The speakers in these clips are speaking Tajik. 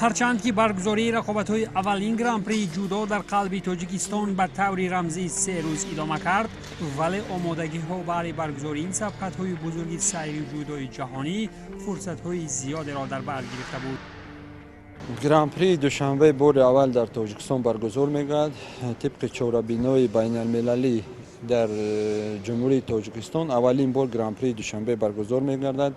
Ҳарчанд ки баргузории рақобатҳои аввалин гран-прии ҷудо дар қалби Тоҷикистон ба таври рамзӣ 3 рӯз идома кард, вале омодагиҳо баҳри баргузории ин сабқатҳои бузурги сайри ҷудои ҷаҳонӣ фурсатҳои зиёдеро дар бар гирифта буд. Гран-прии Душанбе бори аввал дар Тоҷикистон баргузор мегардад. Тибқи чорабинои байналмилалӣ дар Ҷумҳурии Тоҷикистон аввалин бор Гран-прии Душанбе баргузор мегардад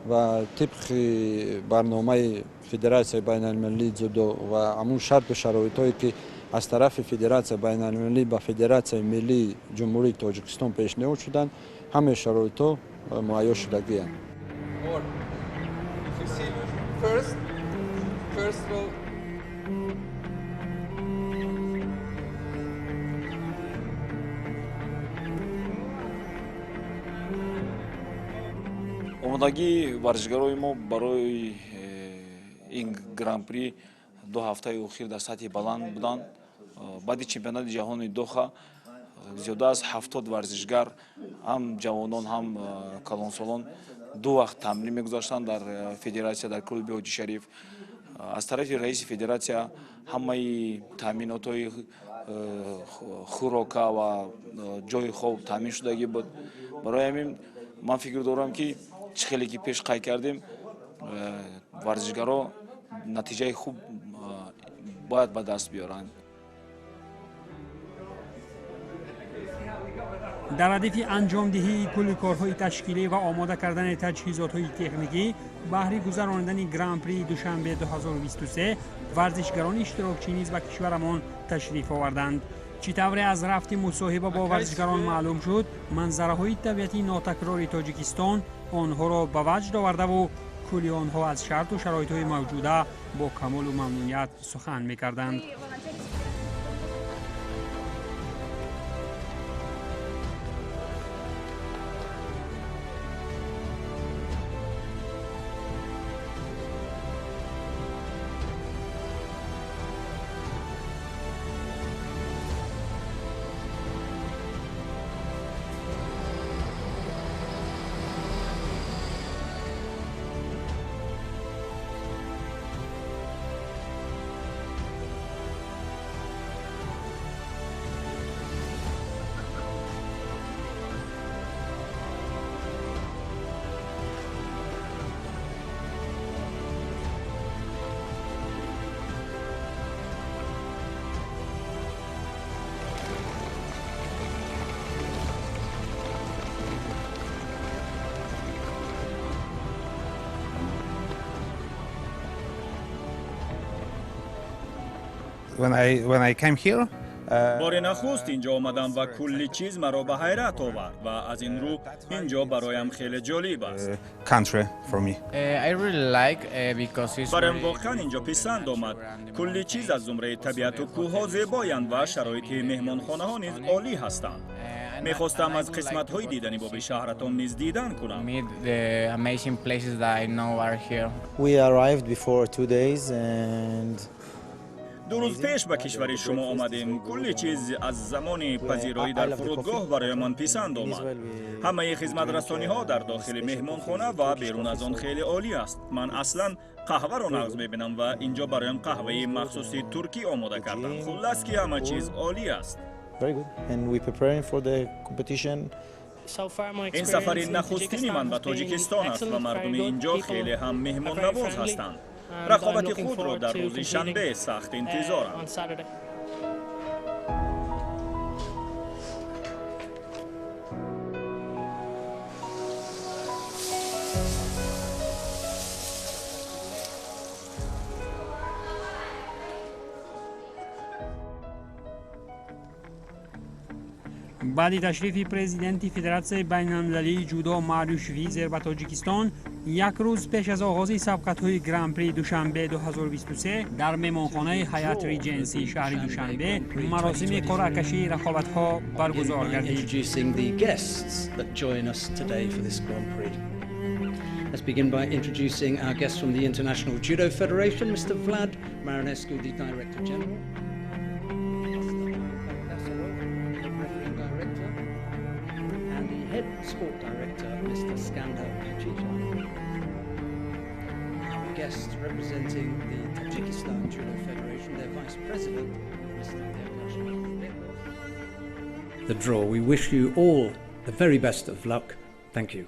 ва тибқи барномаи Федератсияи байналмилалии ҷудо ва ҳамун шарту шароитҳое, ки аз тарафи Федератсияи байналмилалӣ ба Федератсияи миллии Ҷумҳурии Тоҷикистон пешниҳод шуданд, ҳамаи шароитҳо муҳайё шудагианд. Or if you see first row. Омодагии варзишгарои мо барои ин гран-при 2 ҳафтаи охир дар сатҳи баланд буданд. Баъди чемпионати ҷаҳони Доха зиёда аз 70 варзишгар, ҳам ҷавонон, ҳам калонсолон, ду вақт тамрин мегузаштанд дар федератсия, дар клуби Ҳоҷи Шариф. Аз тарафи раиси федератсия ҳамаи таъминотҳои хӯрока ва ҷои хоб таъмин шудагӣ буд. Барои ҳамин ман фикр дорам, ки чӣ хеле ки пеш қайд кардем, варзишгаро натиҷаи хуб бояд ба даст биёранд. Дар радифи анҷомдиҳии кулли корҳои ташкилӣ ва омода кардани таҷҳизотҳои техникӣ баҳри гузаронидани гран-прии Душанбе 2023, варзишгарони иштирокчӣ низ ба кишварамон ташриф оварданд. Чӣ тавре аз рафти мусоҳиба бо варзишгарон маълум шуд, манзараҳои табиати нотакрори Тоҷикистон онҳоро ба ваҷд овардаву кулли онҳо аз шарту шароитҳои мавҷуда бо камолу мамнуният сухан мекарданд. When I came here, Бори нахуст инҷо омадам ва кулли чиз маро ба ҳайрат овард ва аз ин рӯ инҷо бароям хеле ҷолиб аст. Country for me. I really like because it's Бароям воқеан инҷо писанд омад. Кулли чиз, аз зумраи табиату кӯҳҳо, зебоянд ва шароити меҳмонхонаҳо низ олӣ ҳастанд. Мехостам аз қисматҳои дидани боби шаҳратон низ дидан кунам. Meet the amazing places that I know are here. We arrived before 2 days and 2 рӯз пеш ба кишвари шумо омадем. Кулли чиз аз замони пазироӣ дар фурудгоҳ бароямон писанд омад. Ҳамаи хизматрасониҳо дар дохили меҳмонхона ва берун аз он хеле олӣ аст. Ман аслан қаҳваро нағз мебинам ва инҷо бароям қаҳваи махсуси туркӣ омода кардам. Хуллас, ки ҳама чиз олӣ аст. Very good. And we're preparing for the competition. Ин сафари нахустини ман ба Тоҷикистон аст ва мардуми инҷо хеле ҳам меҳмоннавоз ҳастанд. Рақобати худро дар рӯзи шанбе сахт интизорам. Баъди ташрифи президенти Федератсияи байналмилалии ҷудо Мариуш Визер ба Тоҷикистон, як рӯз пеш аз оғози сабқатҳои Гран-при Душанбе 2023 дар меҳмонхонаи Ҳаят Риҷенси шаҳри Душанбе маросими қуръакашии рақобатҳо баргузор гардид. Introducing the guests that join us today for this Grand Prix. Let's begin by introducing our guests from the International Judo Federation, Mr. Vlad Marinescu, the Director General, the referee director, and the head sport director, Mr. Skander Pachicha. Our guests guest representing the Tajikistan Judo Federation, their Vice President, Mr. Ergash. The draw. We wish you all the very best of luck. Thank you.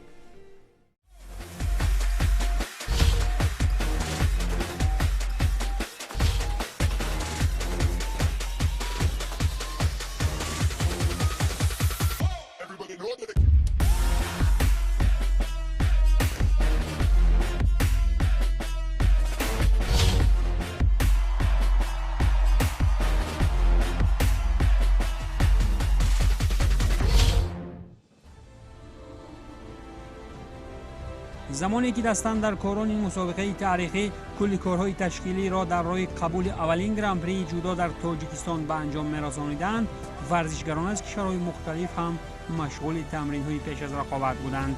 Замоне ки дастандаркорони мусобиқаи таърихӣ кулли корҳои ташкилиро дар роҳи қабули аввалин гран-прии ҷудо дар Тоҷикистон ба анҷом мерасониданд, варзишгарон аз кишварҳои мухталиф ҳам машғули тамринҳои пеш аз рақобат буданд.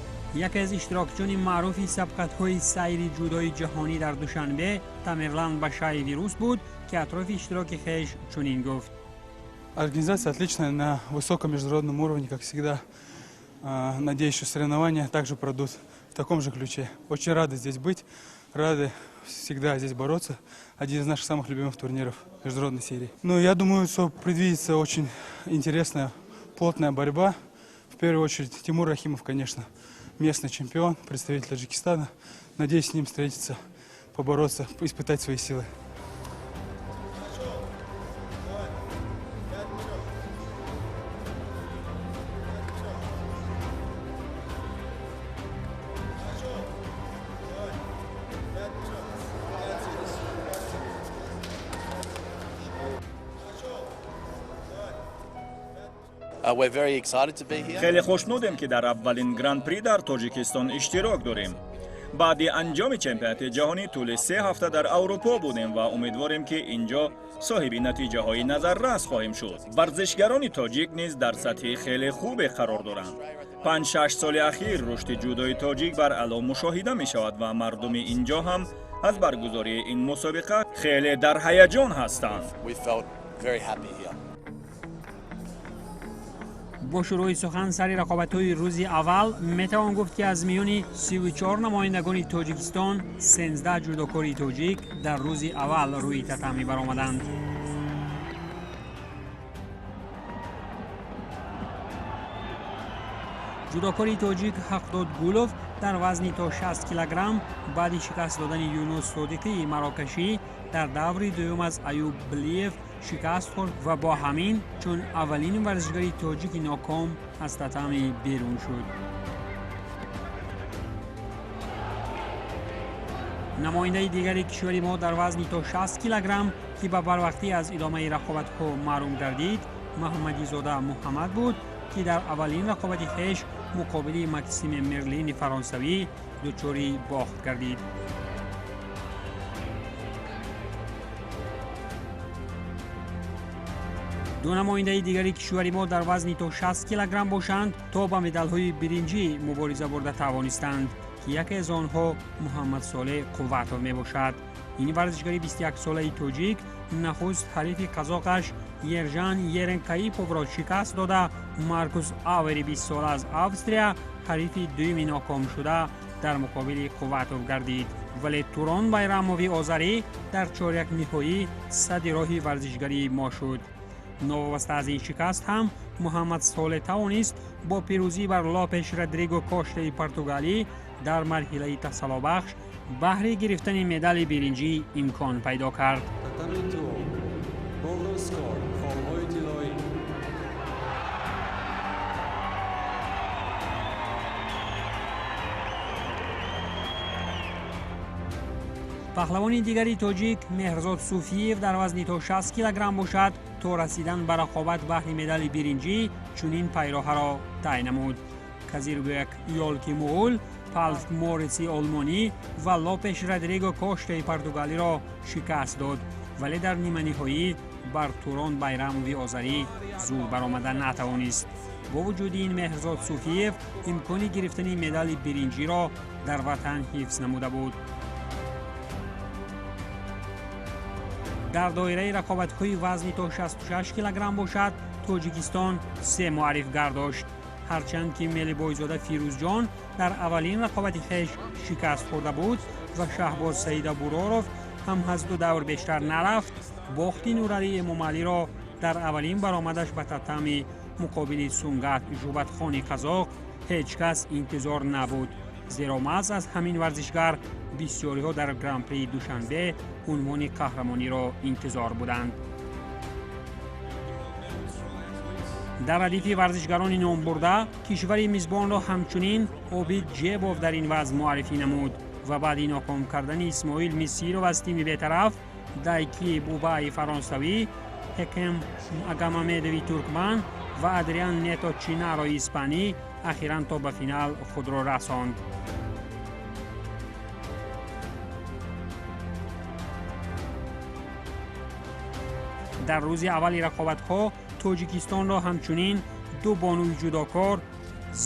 Яке аз иштирокчиёни маъруфи сабқатҳои сайри ҷудои ҷаҳонӣ дар Душанбе Тамерлан Башаеви рус буд, ки атрофи иштироки хеш чунин гуфт. Организация отличная, на высоком международном уровне, как всегда. Надеюсь, что соревнования также пройдут в таком же ключе. Очень рады здесь быть, рады всегда здесь бороться. Один из наших самых любимых турниров международной серии. Ну, я думаю, что предвидится очень интересная, плотная борьба. В первую очередь Тимур Рахимов, конечно, местный чемпион, представитель Таджикистана. Надеюсь, с ним встретиться, побороться, испытать свои силы. Хеле хушнудем, ки дар аввалин гран-при дар Тоҷикистон иштирок дорем. Баъди анҷоми чемпионати ҷаҳонӣ тӯли 3 ҳафта дар Аврупо будем ва умедворем, ки инҷо соҳиби натиҷаҳои назаррас хоҳем шуд. Варзишгарони тоҷик низ дар сатҳи хеле хубе қарор доранд. 5-6 соли ахир рушди ҷудои тоҷик баръало мушоҳида мешавад ва мардуми инҷо ҳам аз баргузории ин мусобиқа хеле дар ҳаяҷон ҳастанд. Бо шурӯи сухан сари рақобатҳои рӯзи аввал метавон гуфт, ки аз миёни 34 намояндагони Тоҷикистон 13 ҷудокори тоҷик дар рӯзи аввал рӯи татами баромаданд. Ҷудокори тоҷик Ҳақдод Гулов дар вазни то 60 килограмм баъди шикаст додани Юнус Содиқии марокашӣ дар даври дуюм аз Аюб Блиев шикаст хӯрд ва бо ҳамин чун аввалин варзишгари тоҷики ноком аз татами берун шуд. Намояндаи дигари кишвари мо дар вазни то 60 килограмм, ки ба барвақтӣ аз идомаи рақобатҳо маҳрум гардид, Муҳаммадизода Муҳаммад буд, ки дар аввалин рақобати хеш муқобили Максиме Мерлини фаронсавӣ дучори бохт гардид. Ду намояндаи дигари кишвари мо дар вазни то 60 килограмм бошанд, то ба медалҳои биринҷӣ мубориза бурда тавонистанд, ки яке аз онҳо Муҳаммадсолеҳ Қувватов мебошад. Ин варзишгари 21-солаи тоҷик нахуст ҳарифи қазоқаш Ержан Еренкаиповро шикаст дода, Маркус Авери 20-сола аз Австрия ҳарифи дуюми нокомшуда дар муқобили Қувватов гардид, вале Турон Байрамови озарӣ дар чорякниҳоӣ садди роҳи варзишгари мо шуд. Новобаста аз ин шикаст ҳам Муҳаммадсолеҳ тавонист бо пирӯзӣ бар Лопеш Родриго Коштаи португалӣ дар марҳилаи тасаллобахш баҳри гирифтани медали биринҷӣ имкон пайдо кард. Татами дуюм, golden score, холҳои тиллоӣ. Паҳлавони дигари тоҷик Меҳрзод Суфиев дар вазни то 60 килограмм бошад, то расидан ба рақобат баҳри медали биринҷӣ чунин пайроҳаро тай намуд: Казирбек Ёлки муғул, Палф Моритси олмонӣ ва Лопеш Родриго Коштаи португалиро шикаст дод, вале дар ниманиҳоӣ бар Турон Байрамови озарӣ зур баромада натавонист. Бо вуҷуди ин Меҳрзод Суфиев имкони гирифтани медали биринҷиро дар ватан ҳифз намуда буд. Дар доираи рақобатҳои вазни то 66 килограмм бошад, Тоҷикистон се муаррифгар дошт. Ҳарчанд ки Мелибойзода Фирӯзҷон дар аввалин рақобати хеш шикаст хӯрда буд ва Шаҳбоз Саидабуроров ҳам аз ду давр бештар нарафт, бохти Нуралӣ Эмомалиро дар аввалин баромадаш ба татами муқобили Сунгат Жубатхони қазоқ ҳеҷ кас интизор набуд, зеро маҳз аз ҳамин варзишгар бисёриҳо дар Гран-прии Душанбе унвони қаҳрамониро интизор буданд. Дар радифи варзишгарони номбурда кишвари мизбонро ҳамчунин Обид Ҷебов дар ин вазн муаррифӣ намуд ва баъди ноком кардани Исмоил Мисиров аз тими бетараф, Дайки Бубаи фаронсавӣ, Ҳекем Агамамедови туркман ва Адриан Нето Чинарои испанӣ ахиран то ба финал худро расонд. Дар рӯзи аввали рақобатҳо Тоҷикистонро ҳамчунин ду бонуи ҷудокор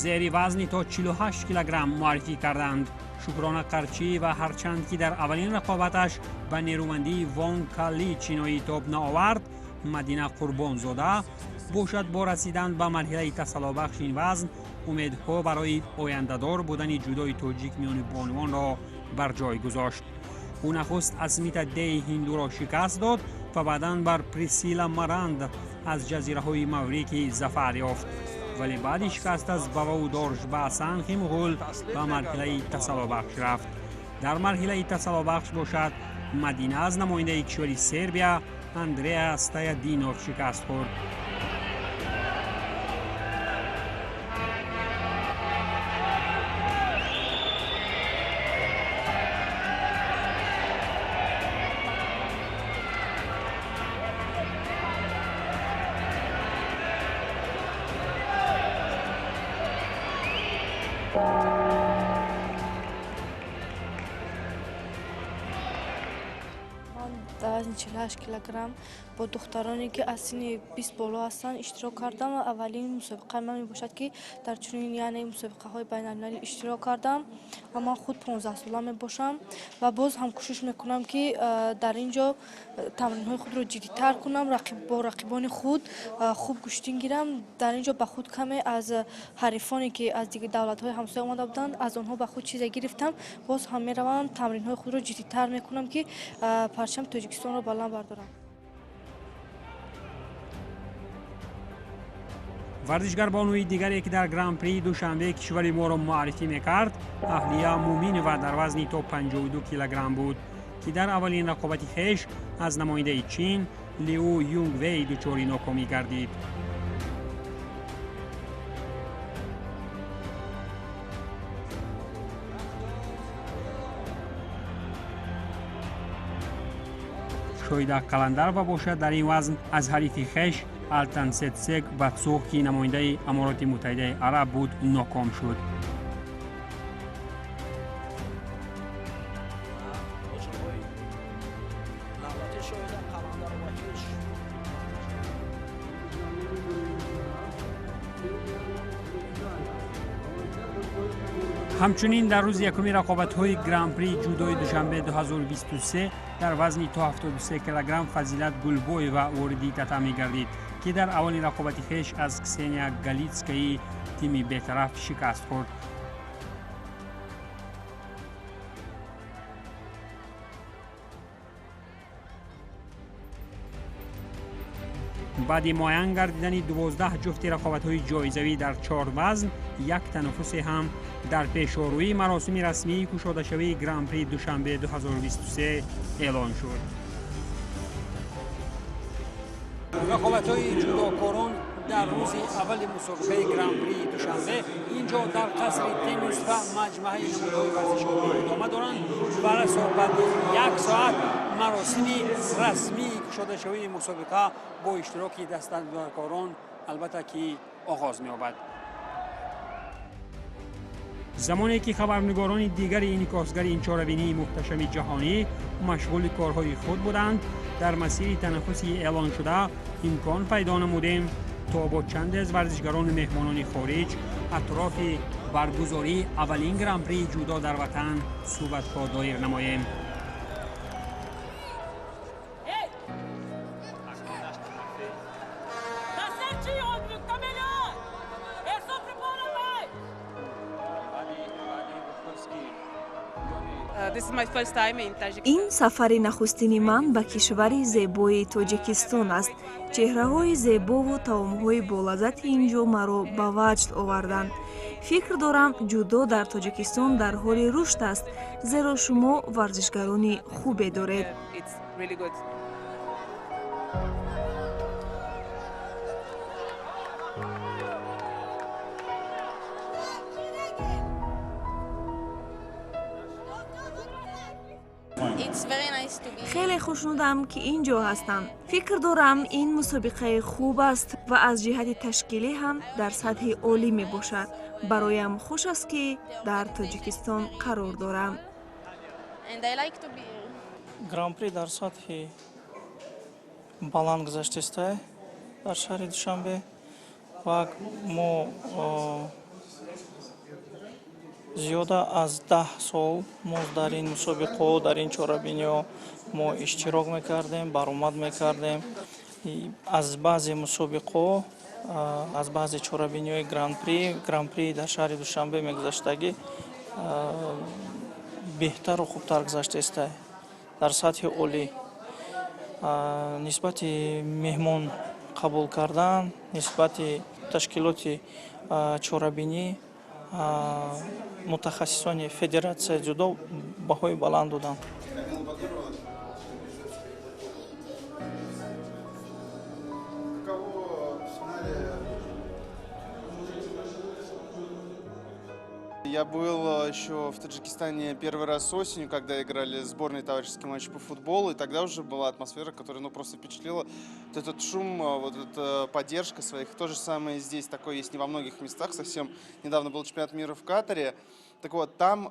зери вазни то 48 килограмм муаррифӣ карданд. Шукрона Қарчиева ҳарчанд ки дар аввалин рақобаташ ба нерӯмандии Вон Калли чиноӣ тоб наовард, Мадина Қурбонзода бошад бо расидан ба марҳилаи тасаллобахши ин вазн умедҳо барои ояндадор будани ҷудои тоҷик миёни бонувонро бар ҷой гузошт. Ӯ нахуст Асмита Деи ҳиндуро шикаст дод ва баъдан бар Присила Маранд аз ҷазираҳои Маврики зафар ёфт, вале баъди шикаст аз Бавау Доржбаасанхи муғул ба марҳилаи тасаллобахш рафт. Дар марҳилаи тасаллобахш бошад Мадина аз намояндаи кишвари Сербия Андреа Стаядинов шикаст хӯрд. Дар вазни 48 килограмм бо духтароне ки аз синни 20 боло ҳастанд иштирок кардам ва аввалин мусобиқаи ман мебошад ки дар чунин яъне мусобиқаҳои байналмилалӣ иштирок кардам ва ман худ 15 сола мебошам ва боз ҳам кӯшиш мекунам ки дар ин ҷо тамринҳои худро ҷиддитар кунам, бо рақибони худ хуб гӯштин гирам. Дар ин ҷо ба худ каме аз ҳарифоне ки аз дигар давлатҳои ҳамсоя омада буданд аз онҳо ба худ чизе гирифтам. Боз ҳам меравам тамринҳои худро ҷиддитар мекунам ки парчами Тоҷикистонро баланд бардорам. Варзишгар бонуи дигаре ки дар Гран-прии Душанбе кишвари моро муаррифӣ мекард, Аҳлия Муминова дар вазни то 52 килограмм буд ки дар аввалин рақобати хеш аз намояндаи Чин Лиу Юнгвей дучори нокомӣ гардид. Шоида Қаландарова бошад дар ин вазн аз ҳарифи хеш Алтансетсег Батсух ки намояндаи Амороти Муттаҳидаи Араб буд ноком шуд. Ҳамчунин дар рӯзи якуми рақобатҳои Гран-прии ҷудои Душанбе 2023 дар вазни то 73 килограмм Фазилат Гулбоева вориди татами гардид ки дар аввалин рақобати хеш аз Ксения Галитскаи тими бетараф шикаст хӯрд. Баъди муайян гардидани 12 ҷуфти рақобатҳои ҷоизавӣ дар чор вазн, як танаффусе ҳам дар пешорӯии маросими расмии кушодашавии Гран-при Душанбе 2023 эълон шуд. Рақобатҳои ҷудокорон дар рӯзи аввали мусобиқаи Гран-прии Душанбе инҷо дар қасри теннис ва маҷмаъи намудҳои варзишгоҳӣ идома доранд ва расо баъди як соат маросими расмии кушодашавии мусобиқа бо иштироки дастандаркорон албатта ки оғоз меёбад. Замоне ки хабарнигорони дигари инъикосгари ин чорабинии муҳташами ҷаҳонӣ машғули корҳои худ буданд, дар масири танаффуси эълоншуда имкон пайдо намудем то бо чанде аз варзишгарону меҳмонони хориҷ атрофи баргузории аввалин гран-прии ҷудо дар ватан суҳбатҳо доир намоем. Ин сафари нахустини ман ба кишвари зебои Тоҷикистон аст. Чеҳраҳои зебову таомҳои болаззати ин ҷо маро ба ваҷд оварданд. Фикр дорам, ҷудо дар Тоҷикистон дар ҳоли рушд аст, зеро шумо варзишгарони хубе доред. Хеле хушнудам, ки ин ҷо ҳастам. Фикр дорам, ин мусобиқаи хуб аст ва аз ҷиҳати ташкилӣ ҳам дар сатҳи олӣ мебошад. Бароям хуш аст, ки дар Тоҷикистон қарор дорам. Гран-при дар сатҳи баланд гузаштааст дар шаҳри Душанбе ва мо зиёда аз 10 сол мо дар ин мусобиқаҳо, дар ин чорабиниҳо мо иштирок мекардем, баромад мекардем. Аз баъзе мусобиқаҳо, аз баъзе чорабиниҳои гран-при дар шаҳри Душанбе мегузаштагӣ беҳтару хубтар гузаштааст дар сатҳи олӣ. Нисбати меҳмон қабул кардан, нисбати ташкилоти чорабинӣ мутахассисони федератсияи ҷудо баҳои баланд доданд. Я был еще в Таджикистане первый раз осенью, когда играли сборные товарищеский матч по футболу, и тогда уже была атмосфера, которая, ну, просто впечатлила. Вот этот шум, вот эта поддержка своих. То же самое здесь, такое есть не во многих местах. Совсем недавно был чемпионат мира в Катаре. Так вот, там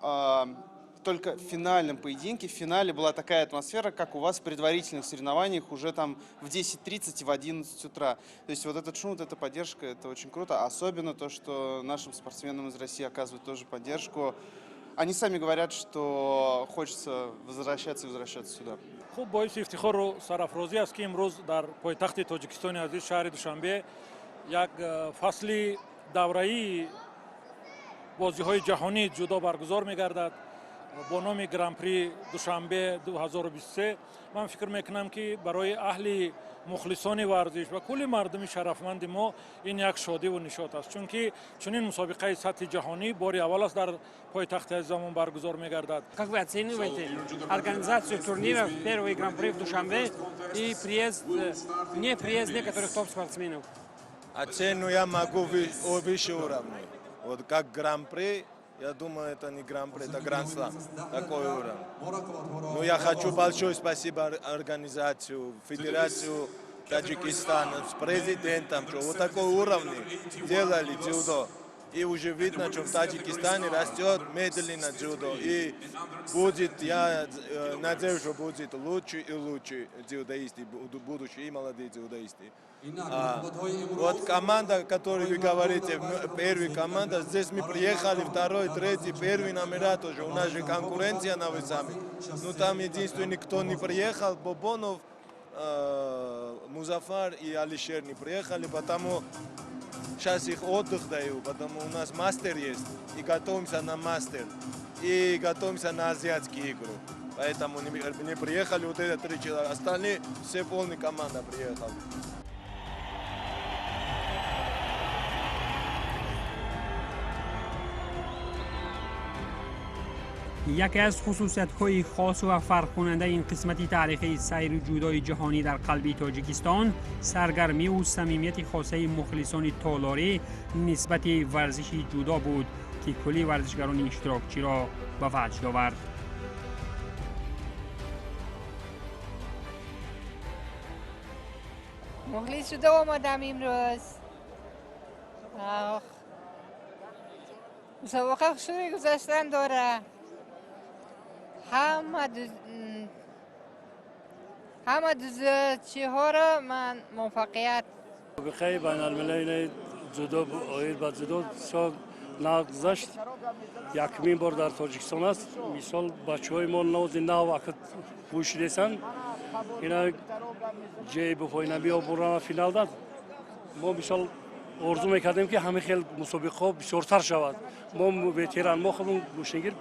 только в финальном поединке, в финале была такая атмосфера, как у вас в предварительных соревнованиях уже там в 10:30 и в 11 утра. То есть вот этот шум, вот эта поддержка, это очень круто. Особенно то, что нашим спортсменам из России оказывают тоже поддержку. Они сами говорят, что хочется возвращаться и возвращаться сюда. Хуб, боиси ифтихору сарафрозӣ аст, ки имрӯз дар пойтахти Тоҷикистони азиз, шаҳри Душанбе, як фасли давраии бозиҳои ҷаҳонии ҷудо баргузор мегардад бо номи Гран-при Душанбе 2023. Ман фикр мекунам, ки барои аҳли мухлисони варзиш ва кулли мардуми шарафманди мо ин як шодиву нишот аст, чунки чунин мусобиқаи сатҳи ҷаҳонӣ бори аввал аст дар пойтахти азизамон баргузор мегардад. Как вы оцениваете организацию турнира первый Гран-при в Душанбе и приезд, не приезд некоторых топ-спортсменов? Оцену я могу выше уровня. Вот как Гран-при, я думаю, это не Гран-при, это Гранд-слам. Такой уровень. Но я хочу большое спасибо организацию, Федерацию Таджикистана, с президентом, что вот такой уровень делали дзюдо. И уже видно, что в Таджикистане растет медленно дзюдо. И будет, я надеюсь, что будет лучше и лучше дзюдоисты, будущие и молодые дзюдоисты. Вот команда, которую вы говорите, первая команда, здесь мы приехали, второй, третий, первый номера тоже. У нас же конкуренция на весами. Но там единственный, кто не приехал, Бобонов, Музафар и Алишер не приехали, потому сейчас их отдых даю, потому у нас мастер есть, и готовимся на мастер, и готовимся на азиатские игры. Поэтому не приехали вот эти 3 человека, остальные все полная команда приехала. Яке аз хусусиятҳои хос ва фарқкунандаи ин қисмати таърихии сайру ҷудои ҷаҳонӣ дар қалби Тоҷикистон саргармиву самимияти хосаи мухлисони толорӣ нисбати варзиши ҷудо буд, ки кулли варзишгарони иштирокчиро ба ваҷд овард. Мухлис ҷудо омадам имрӯз. Мусобиқа шури гузаштан дора. Ҳама дузчиҳоро ман муваффақият. Мусобиқаи байналмилалии ҷудо оид ба ҷудо бисёр нағз гузашт. Якумин бор дар Тоҷикистон аст. Мисол, бачаҳои мо нози нав акд пӯшидесанд. Ина ҷей бупоина биёбурана финал дад. Мо мисол орзу мекардем, ки ҳамин хел мусобиқаҳо бисёртар шавад. Мо ветеран, мо худмон гӯштингир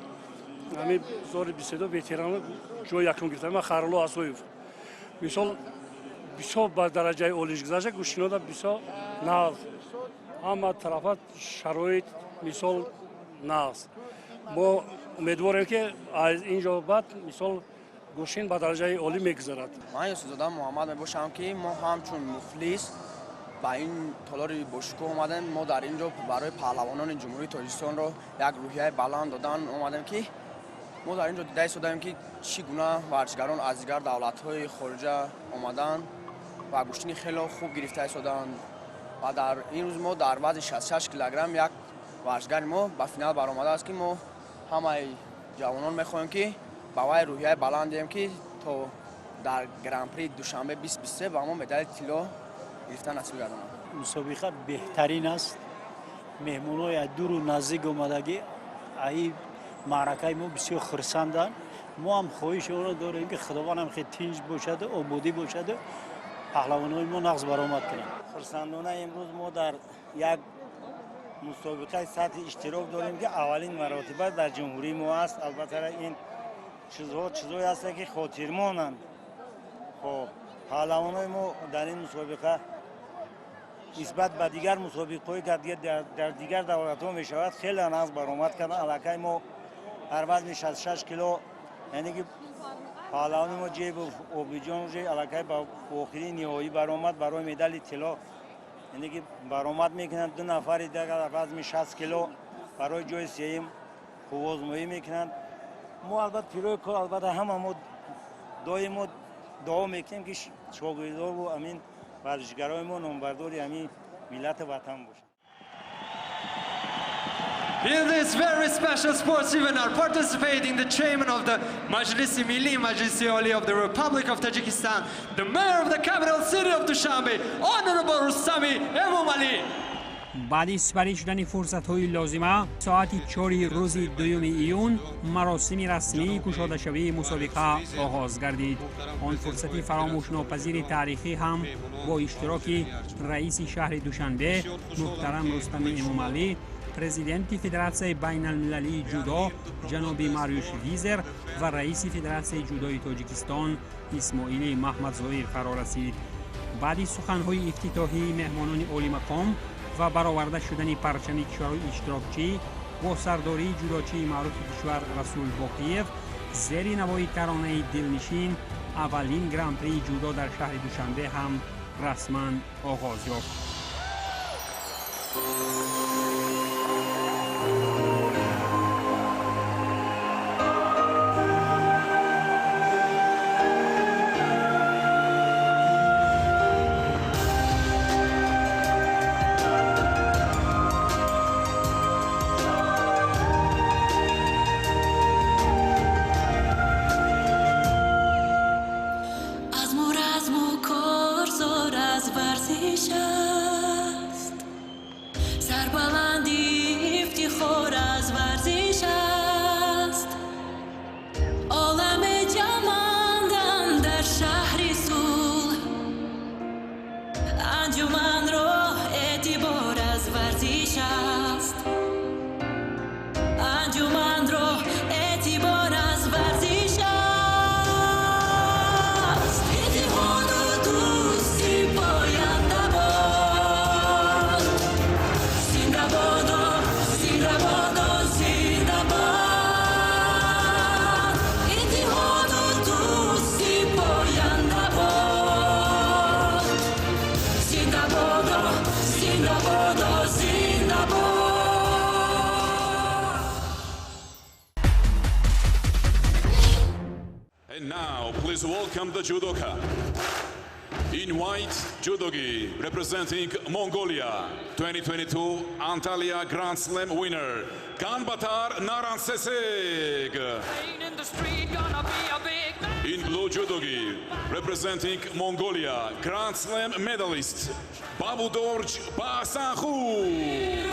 Ҳамин соли 22 ветерано ҷои якум гирифтам, ман Харулло Асоев. Мисол бисёр ба дараҷаи олиш гузашта, гӯштинода бисёр нағз. Ҳама тарафа шароит мисол нағз. Мо умедворем, ки аз ин ҷо баъд мисол гӯштин ба дараҷаи олӣ мегузарад. Ман Юсуфзода Муҳаммад мебошам, ки мо ҳамчун муфлис ба ин толори бошукӯҳ омадем. Мо дар ин ҷо барои паҳлавонони Ҷумҳурии Тоҷикистонро як рӯҳияи баланд додан омадем, ки мо дар ин ҷо дида истодаем, ки чӣ гуна варзишгарон аз дигар давлатҳои хориҷа омаданд ва гӯштини хело хуб гирифта истодаанд. Ва дар ин рӯз мо дар вазни 66 килограмм як варзишгари мо ба финал баромадааст, ки мо ҳамаи ҷавонон мехоҳем, ки ба вай рӯҳияи баланд диҳем, ки то дар Гран-при Душанбе 2023 ба мо медали тилло гирифтан насиб гардонад. Мусобиқа беҳтарин аст. Меҳмонҳои аз дуру наздик омадагӣ аи маъракаи мо бисёр хурсанданд. Мо ҳам хоҳиши онро дорем, ки Худованд ҳам хеле тинҷ бошаду ободӣ бошаду паҳлавонҳои мо нағз баромад кунанд. Хурсандона имрӯз мо дар як мусобиқаи сатҳи иштирок дорем, ки аввалин маротиба дар ҷумҳурии мо аст. Албатта, ин чизҳо чизҳое ҳастанд, ки хотирмонанд. Хоб, паҳлавонҳои мо дар ин мусобиқа нисбат ба дигар мусобиқаҳое, ки дар дигар давлатҳо мешавад, хеле нағз баромад карданд. Аллакай мо дар вазни 66 кило, яъне ки паҳлавони мо Ҷебов Обиҷон уже аллакай ба охири ниҳоӣ баромад, барои медали тилло, яъне ки баромад мекунанд. Ду нафари дигар дар вазни 60 кило барои ҷои сеюм қувваозмоӣ мекунанд. Мо албатта пирои кор, албатта, ҳама мо доим мо дуо мекунем, ки шогирдову ҳамин варзишгарои мо номбардори ҳамин миллату ватан бошанд. In this very special sports event are participating the chairman of the Majlisi Milli Majlisi Oli of the Republic of Tajikistan, the mayor of the capital city of Dushanbe, Honorable Rustami Emomali. Баъди сипарӣ шудани фурсатҳои лозима, соати 4-и рӯзи 2 июн маросими расмии кушодашавии мусобиқа оғоз гардид. Он фурсати фаромӯшнопазири таърихӣ ҳам бо иштироки раиси шаҳри Душанбе муҳтарам Рустами Эмомалӣ, президенти Федератсияи байналмилалии ҷудо ҷаноби Мариюш Визер ва раиси Федератсияи ҷудои Тоҷикистон Исмоили Маҳмадзоир фаро расид. Баъди суханҳои ифтитоҳии меҳмонони олимақом ва бароварда шудани парчами кишварҳои иштирокчӣ бо сардории ҷудочии маъруфи кишвар Расул Боқиев, зери навои таронаи дилнишин аввалин Гран-прии ҷудо дар шаҳри Душанбе ҳам расман оғоз ёфт. And now, please welcome the judoka. In white judogi, representing Mongolia, 2022 Antalya Grand Slam winner, Ganbaatar Narantsetseg. In blue judogi, representing Mongolia, Grand Slam medalist, Babudorj Baasankhuu.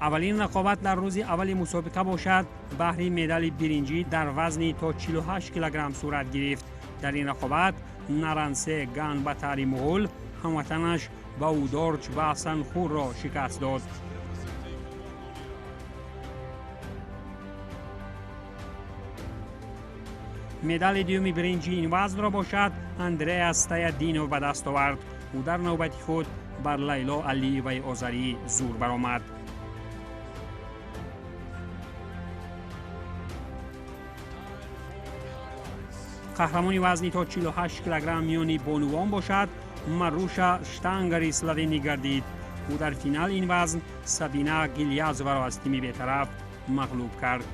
Аввалин рақобат дар рӯзи аввали мусобиқа бошад, баҳри медали биринҷӣ дар вазни то 48 килограмм сурат гирифт. Дар ин рақобат Нарансе Ганбатари муғул ҳамватанаш Баудорҷ Баасанхурро шикаст дод. Медали дуюми биринҷии ин вазнро бошад, Андреас Стоядинов ба даст овард. Ӯ дар навбати худ бар Лайло Алиеваи озарӣ зур баромад. Қаҳрамони вазни то 48 килограмм миёни бонувон бошад, Маруша Штангари словенӣ гардид. Ӯ дар финал ин вазн Сабина Гилязоваро аз тими бетараф мағлуб кард.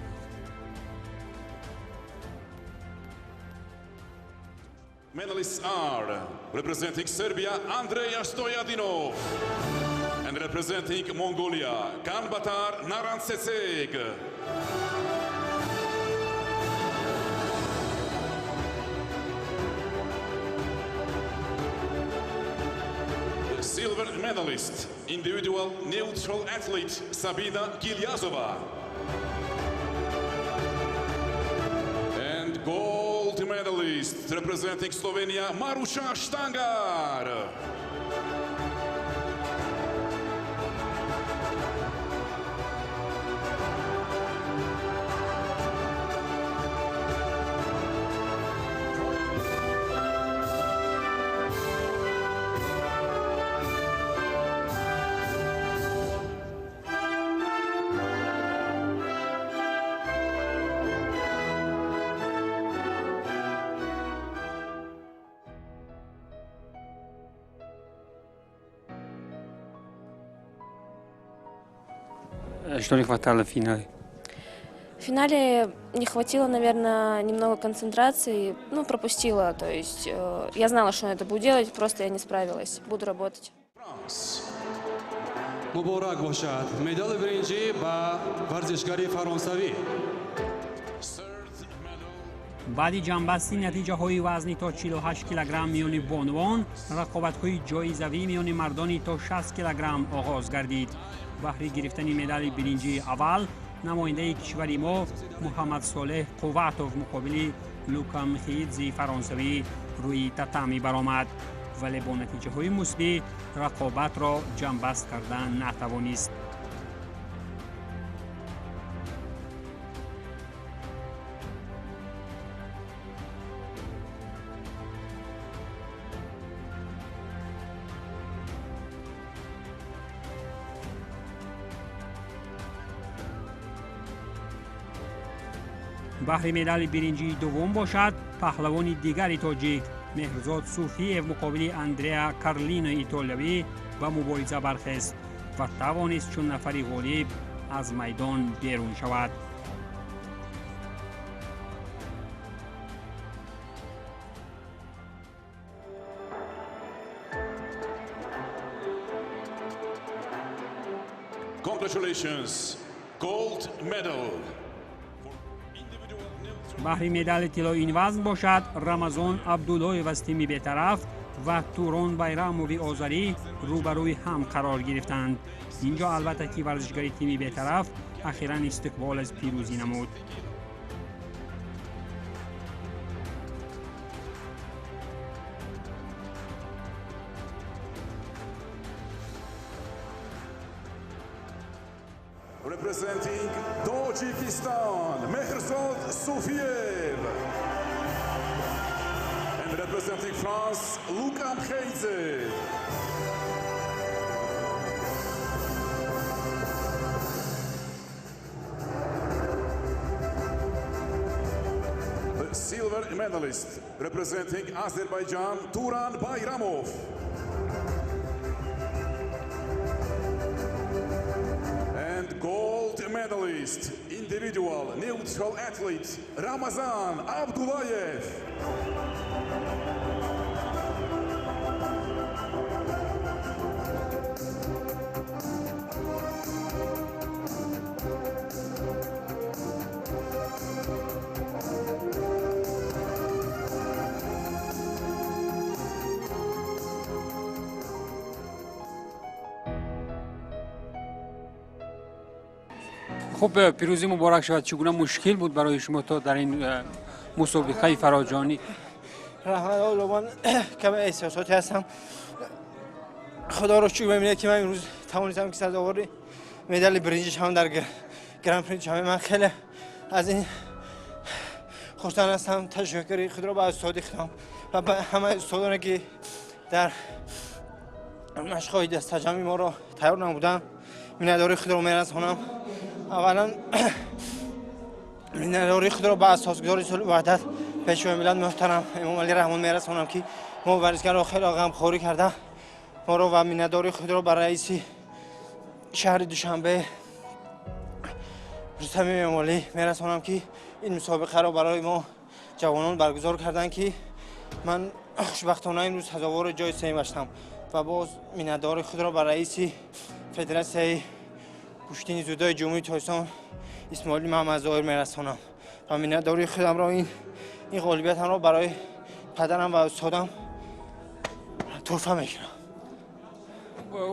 Medalists are representing Serbia, Andreja Stojadinov, and representing Mongolia, Ganbatar Narantsetseg. The silver medalist, individual neutral athlete Sabina Gilyazova. And gold medalist representing Slovenia, Maruša Štangar. Что не хватало в финале? В финале не хватило, наверное, немного концентрации. Ну, пропустила. То есть я знала, что я это буду делать, просто я не справилась. Буду работать. Муборак бошад. Медали биринҷӣ ба варзишгари фаронсавӣ. Баъди ҷамъбасти натиҷаҳои вазни то 48 килограмм миёни бонувон, рақобатҳои ҷоизавӣ миёни мардони то 60 килограмм оғоз гардид. Баҳри гирифтани медали биринҷии аввал намояндаи кишвари мо Муҳаммадсолеҳ Қувватов муқобили Лука Мхиидзи фаронсавӣ рӯи татами баромад, вале бо натиҷаҳои мусбӣ рақобатро ҷамъбаст карда натавонист. Баҳри медали биринҷии дуввум бошад, паҳлавони дигари тоҷик Меҳрзод Суфиев муқобили Андреа Карлинои итолиявӣ ба мубориза бархест ва тавонист чун нафари ғолиб аз майдон берун шавад. Congratulations, gold medal. Баҳри медали тиллои ин вазн бошад, Рамазон Абдуллоев аз тими бетараф ва Турон Байрамови озарӣ рӯбарӯи ҳам қарор гирифтанд. Инҷо албатта ки варзишгари тими бетараф ахиран истиқбол аз пирӯзӣ намуд. Representing Tajikistan, Mehrzod Sufiev. And representing France, Luka Mkheidze. The silver medalist representing Azerbaijan, Turan Bayramov. And gold medalist, individual neutral athlete, Ramazan Abdullayev. Хуб, пирӯзӣ муборак шавад. Чӣ гуна мушкил буд барои шумо то дар ин мусобиқаи фароҷонӣ? Раҳмат. Ман каме эҳсосотӣ ҳастам. Худоро шукр, мебинед, ки ман имрӯз тавонистам, ки сазовори медали биринҷӣ шавам дар Гран-при Душанбе. Ман хеле аз ин хурсанд ҳастам. Ташаккури худро ба устоди худам ва ба ҳамаи устодоне, ки дар машқҳои дастаҷамъи моро тайёр намуданд, миннатдории худро мерасонам. Аввалан миннатдории худро ба асосгузори сулҳу ваҳдат, Пешвои миллат муҳтарам Эмомалӣ Раҳмон мерасонам, ки мо варзишгарро хеле ғамхорӣ карда моро, ва миннатдории худро ба раиси шаҳри Душанбе Рустами Эмомалӣ мерасонам, ки ин мусобиқаро барои мо ҷавонон баргузор карданд, ки ман хушбахтона имрӯз сазовори ҷои сеюм гаштам. Ва боз миннатдории худро ба раиси Федератсияи гӯштини дзюдои Ҷумҳурии Тоҷикистон Исмоили Маҳмадзоҳир мерасонам ва миннатдории худамро, ин ғолибиятамро барои падарам ва устодам туҳфа мекунам.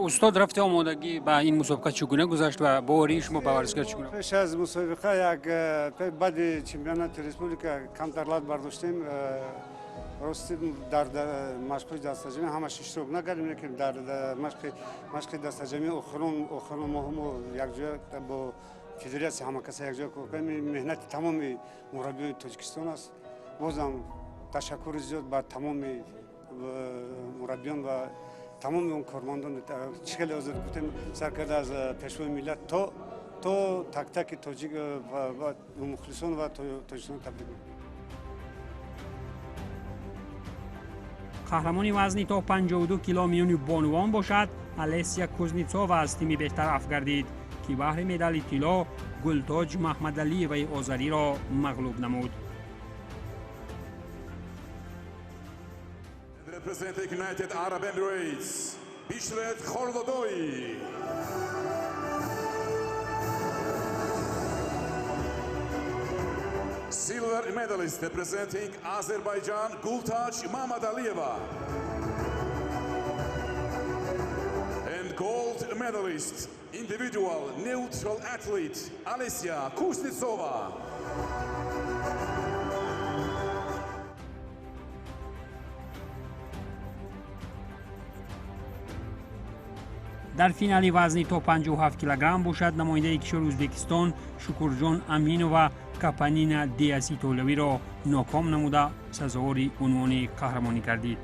Устод, рафти омодагӣ ба ин мусобиқа чӣ гуна гузашт ва боварии шумо ба варзишгар чӣ гуна? Пеш аз мусобиқа, як баъди чемпионати республика камтар лат бардоштем. Рости, дар машқҳои дастаҷамъӣ ҳамаш иштирок накардем, лекин дар машқи дастаҷамъӣ охирон моҳ мо якҷоя бо федератсия ҳама каса якҷоя кор кардем. Меҳнати тамоми мураббиёни Тоҷикистон аст. Бозам ташаккури зиёд ба тамоми мураббиён ва тамоми он кормандон, чӣ хеле ҳозир гуфтем, сар карда аз Пешвои миллат то так-таки тоҷик ва мухлисон ва тоҷикистон табрик мекунам. Қаҳрамони вазни то 52 кило миёни бонувон бошад, Алесия Кузнецова аз тими бетараф гардид, ки баҳри медали тилло Гултоҷ Маҳмадалиеваи озариро мағлуб намуд. Representing United Arab Emirates, Bishret Khorlodoi. Silver medalist representing Azerbaijan, Gultaj Mamadalieva. And gold medalist, individual neutral athlete, Alessia Kuznetsova. Дар финали вазни то 57 килограмм бошад, намояндаи кишвари Ӯзбекистон Шукурҷон Аминова Капанина Диас итолиявиро ноком намуда, сазовори унвони қаҳрамонӣ гардид.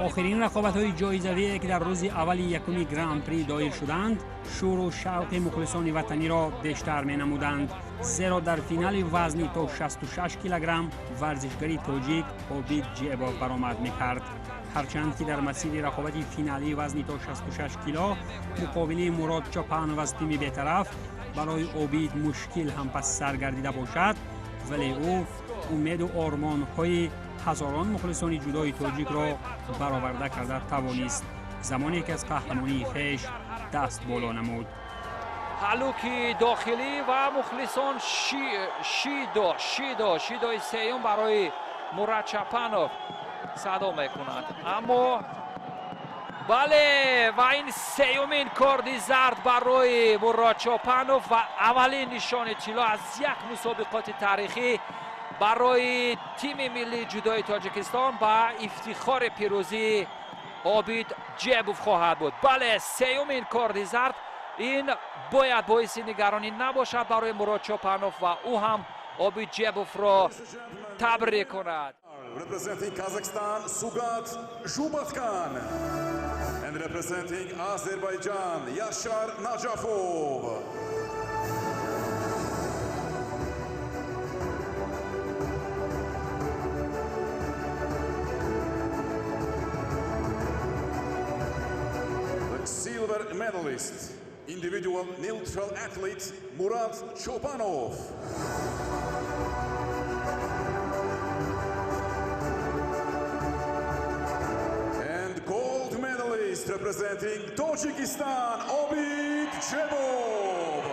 Охирин рақобатҳои ҷоизавие, ки дар рӯзи аввали якуми Гран-при доир шуданд, шӯру шавқи мухлисони ватаниро бештар менамуданд, зеро дар финали вазни то 66 килограмм варзишгари тоҷик Обид Ҷебов баромад мекард. Ҳарчанд ки дар масири рақобати финалии вазни то 66 кило муқобили Мурод Чопанов аз тими бетараф барои Обид мушкил ҳам пас сар гардида бошад, вале ӯ умеду ормонҳои ҳазорон мухлисони ҷудои тоҷикро бароварда карда тавонист, замоне ки аз қаҳрамонии хеш даст боло намуд. Ҳалуки дохилӣ ва мухлисон шидо, шидо, шидои сеюм барои Мурад Чапанов садо мекунад. Аммо бале, ва ин сеюмин корди зард барои Мурод Чопанов ва аввалин нишони тилло аз як мусобиқоти таърихӣ барои тими миллии ҷудои Тоҷикистон ба ифтихори пирӯзии Обид Ҷебов хоҳад буд. Бале, сеюмин корди зард, ин бояд боиси нигаронӣ набошад барои Мурод Чопанов ва ӯ ҳам Обид Ҷебовро табрик кунад. Representing Kazakhstan, Sugat Zhubatkan. And representing Azerbaijan, Yashar Najafov. The silver medalist, individual neutral athlete, Murad Chopanov. And gold medalist representing Tajikistan, Obid Jebov.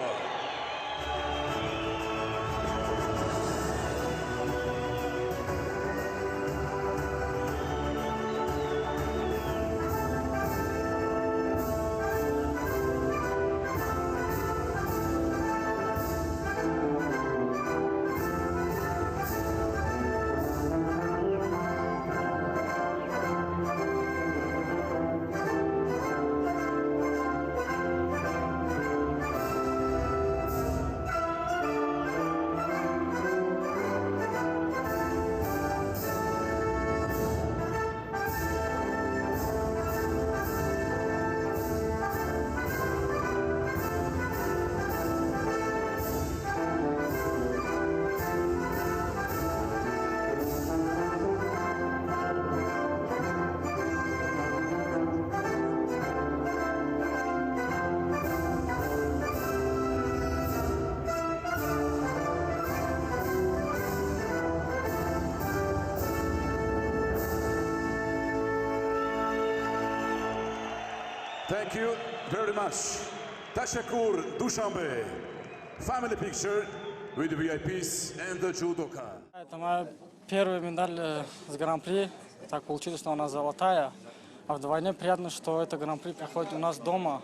Thank you very much. Tashakkur, Dushanbe. Family picture with the VIPs and the judoka. Это моя первая медаль с Гран-при. Так получилось, что она золотая. А вдвойне приятно, что это Гран-при проходит у нас дома.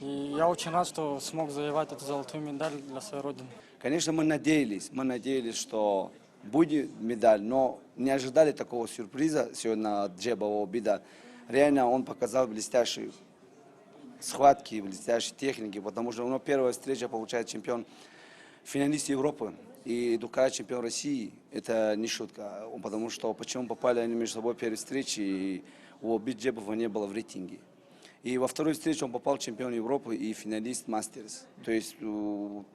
И я очень рад, что смог завоевать эту золотую медаль для своей родины. Конечно, мы надеялись, что будет медаль, но не ожидали такого сюрприза сегодня от Джебова Обида. Реально он показал блестящие схватки, блестящие техники, потому что у него первая встреча получает чемпион, финалист Европы и двукратный чемпион России. Это не шутка, потому что почему попали они между собой первой встречи, и у Обид Джебова не было в рейтинге. И во второй встрече он попал чемпион Европы и финалист Мастерс. То есть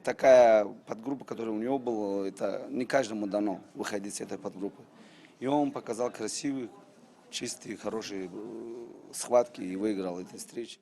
такая подгруппа, которая у него была, это не каждому дано выходить с этой подгруппы. И он показал красивые, чистые, хорошие схватки и выиграл эти встречи.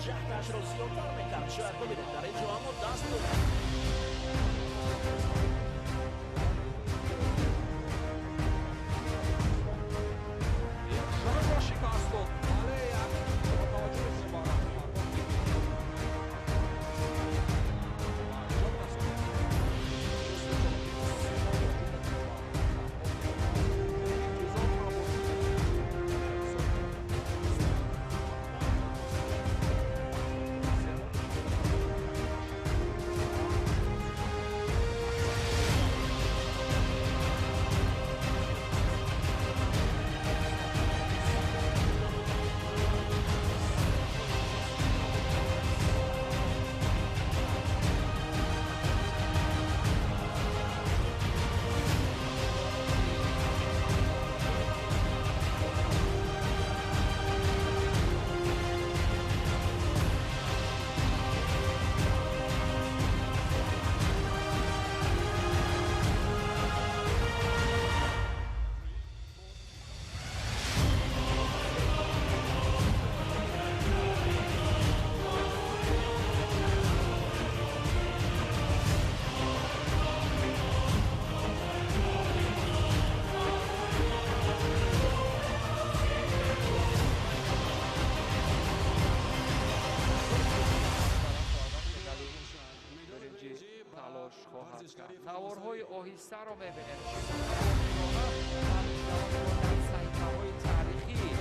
ҷаҳдашро зиёдтар мекард. Шояд бибинем дар ин ҷо, аммо даст дод. Шикаст дод, вале як таваҷҷӯҳи муборак. Таворҳои оҳистаро мебинем. Дар саҳифаҳои таърихӣ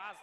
аз